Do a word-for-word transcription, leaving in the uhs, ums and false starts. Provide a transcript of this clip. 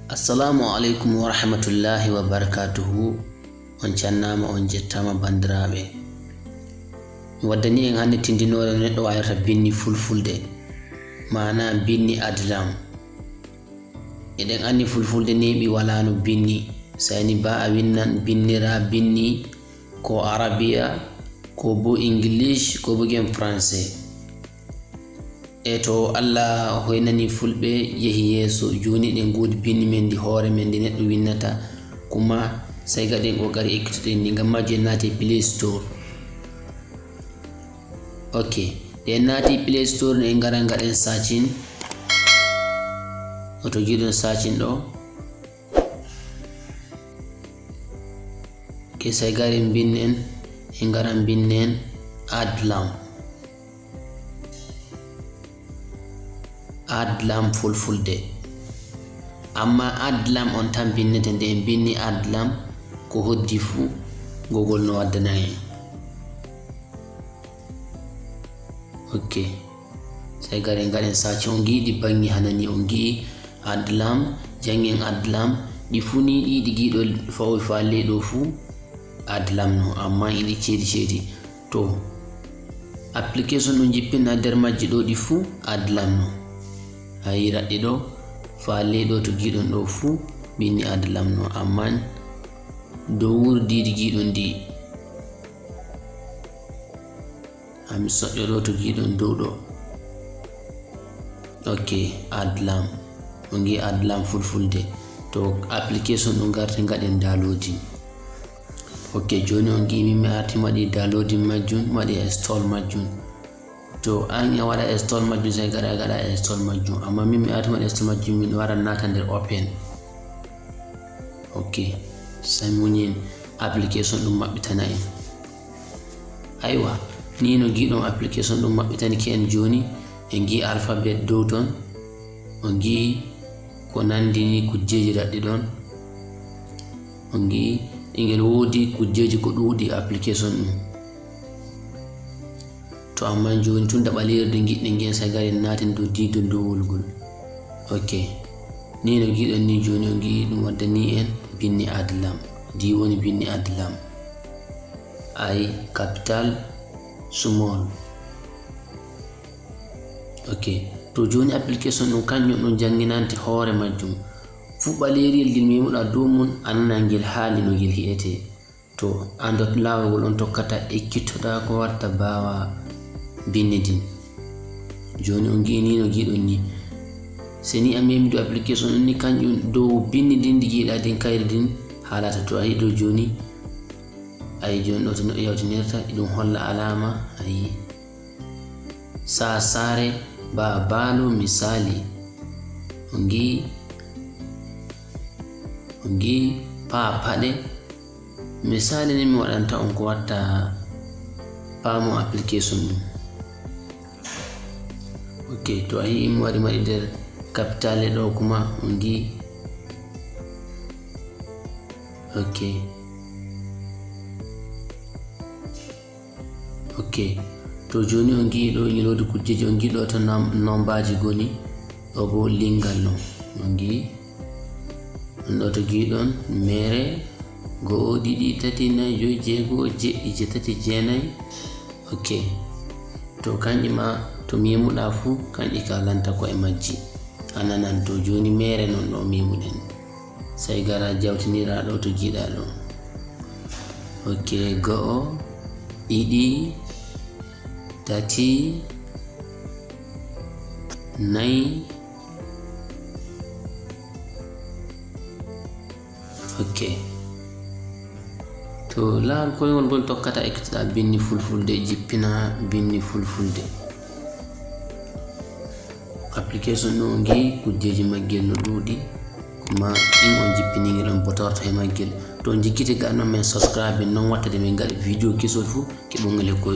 Assalamu aleykum wa rahmatullahi wa barakatuhu. On cannaama, on jettaama, banndiraaɓe. Mi waddani en hannde tindinoore no neɗɗo waawirta binni fulfulde, maanaa binni adlam. Eɗen anndi fulfulde neeɓi walaano binni. Sayni ba a winnan binnira binni ko arabiya, ko bo English, ko bo gen français. E to Allah hoynani fulɓe yehi yeeso, jooni eɗen ngoodi binni men ndi hoore men ndi neɗɗo winnata, kuma sey gaɗen o gari ekkitoɗen ndi. Ngam majje naati Play Store. Ok, ɗe naati Play Store, en ngara ngaɗen searching. Oto giɗon searching ɗo. Ok, sey gari mbinnen, en ngara mbinnen adlam. Adlam fulfulde. Amma adlam on tan binnete, nde en binni adlam, ko hoddi fuu, Google no waddana en. Ok. Sey gari ngaɗen search, on ngi'i ɗi banngi hanani, on ngi'i adlam, janngen adlam, ɗi fuu ni ɗiɗi giɗo fawi faa ley ɗo fuu adlam no, amma iɗi ceedi ceedi. To application ɗum jippina nder majji ɗo ɗi fuu adlam no. A yi'i raɗɗi ɗo faa ley ɗo to giɗon ɗo fuu binni adlam no, amma dow wurdiidi giɗon ndi. Ami soƴƴo ɗo to giɗon dow ɗo. Ok, adlam. On ngi'i adlam fulfulde. To application ɗum garti ngaɗen downloading. Ok, jooni on ngi'i min mi arti mi waɗi downloading majjum, mi waɗi install majjum. To an a waɗa install majjum, sey gaɗa gaɗa install majjum. Amma min mi arti mi waɗi install majjum, min wara naata nder open. Ok, sey muñen application ɗum maɓɓitana en. Aywa, ni no giɗon application ɗum maɓɓitanike en jooni. En ngi'i alphabet dow ton. On ngi'i ko nanndi ni kujjeeji raɗɗi ɗon. On ngi'i ingel woodi kujjeeji ko ɗuuɗi application ɗum. To amma jooni tun da ɓaleeri ngiɗɗen ngen sey gari naaten dow diidol dow wulgol. Ok. Ni no giɗon ni jooni on ngi'i ɗum waddani en binni adlam. Ndi woni binni adlam. Ay capital small. Ok. To jooni application ɗum kanjum ɗum jannginante hoore majjum. Fuu ɓaleeriyel ngel meemuɗa dow mum a nana ngel haali no ngel hi'ete. To an dot laawol ngol on tokkata ekkitoɗa ko watta baawa binni ndin. Jooni on ngi'i ni no giɗon ni. Se ni a meemi dow application on ni kanjum dow binni ndin ndi giɗa ndin kayri ndin haalata to a yi'i dow jooni. A yi'i jooni ɗo to neɗɗo yawtinirta, iɗum holla alaama, a yi'i. Saasaare, baa baalo, misaali. On ngi'i, on ngi'i paa paɗe. Misaali ni mi waɗanta on ko watta paamu application ɗum. Ok, to a yi'i mi wari maɗi nder kapitaale ɗo kuma on ngi'i. Ok. Ok. To jooni on ngi'i ɗo ina woodi kujjeeji, on ngi'i ɗo to nam-, nombaaji ngoni, ɗo bo lingal non. On ngi'i? On ɗo to ngi'i ɗon, meere, go'o, ɗiɗi, tati, nayi, joyi, jeego, jeɗɗi, jeetati, jeenayi. Ok. To kanƴi ma, to meemuɗa fuu, kanƴi kaalanta ko'e majji. A nanan to jooni meere non ɗo meemuɗen. Sey gara jawtinira ɗo to ngi'uɗa ɗo. Ok, go'o, ɗiɗi, tati, nayi. Ok. To laawol koyngol ngol tokkata ekkitoɗa binni fulfulde, jippina binni fulfulde. Application ɗo on ngi'i kujjeeji maggel no ɗuuɗi, kuma in on jippini ngel on botorto he maggel. To on jikkiti ga non men subscribe, non watta de min ngaɗa video kesol fuu keɓon ngel he koyngol.